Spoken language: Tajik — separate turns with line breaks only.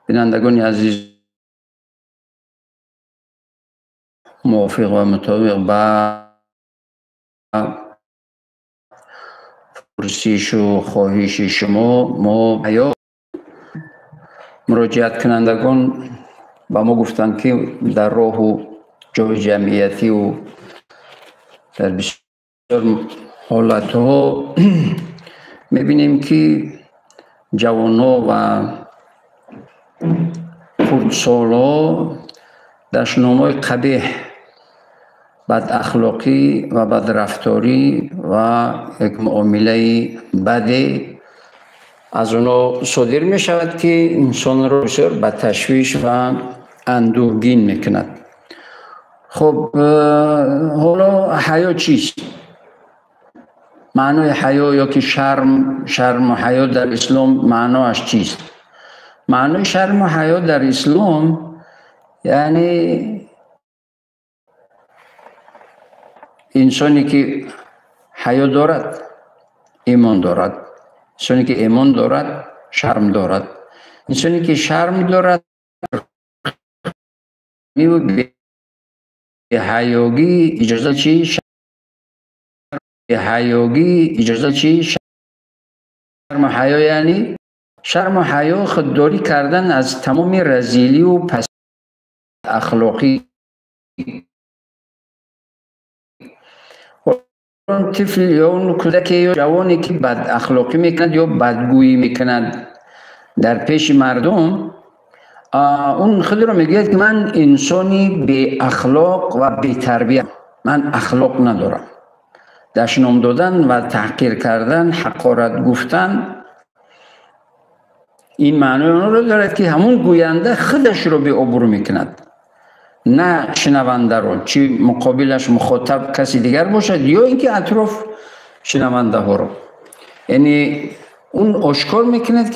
Бинандагони азиз, мувофиқ ва мутобиқ ба пурсишу хоҳиши шумо, мо ҳаё муроҷиаткунандагон ба мо гуфтанд, ки дар роҳу ҷои ҷамъиятиву дар бисёр ҳолатҳо мебинем, ки ҷавонҳо ва хурдсолҳо дашномҳои қабеҳ, бадахлоқӣ ва бадрафторӣ ва як муомилаи баде аз онҳо содир мешавад, ки инсонро бисёр ба ташвиш ва андӯҳгин мекунад. Хуб, ҳоло ҳаё чист? Маънои ҳаё ё ки шарм, шарму ҳаё дар ислом маъноаш чист? Маънои шарму ҳаё дар ислом яъне инсоне ки ҳаё дорад, имон дорад. Инсоне ки имон дорад, шарм дорад. Инсоне ки шарм дорад, беҳаёгӣ иҷоза чи? Беҳаёгӣ иҷоза чи? Шарму ҳаё яъне шарму ҳаё худдорӣ кардан аз тамоми разилию пасахлоқӣ. Он тифл ё он кӯдаке ё ҷавоне ки бадахлоқӣ мекунад ё бадгӯӣ мекунад дар пеши мардум, он худро мегӯяд, ки ман инсони беахлоқ ва бетарбия, ман ахлоқ надорам. Дашном додан ва таҳқир кардан, ҳақорат гуфтан ин маънои онро дорад, ки ҳамун гӯянда худашро беобрӯ мекунад, на шунавандаро, чи муқобилаш мухотаб каси дигар бошад ё ин ки атроф шунавандаҳоро. Яъне он ошкор мекунад, ки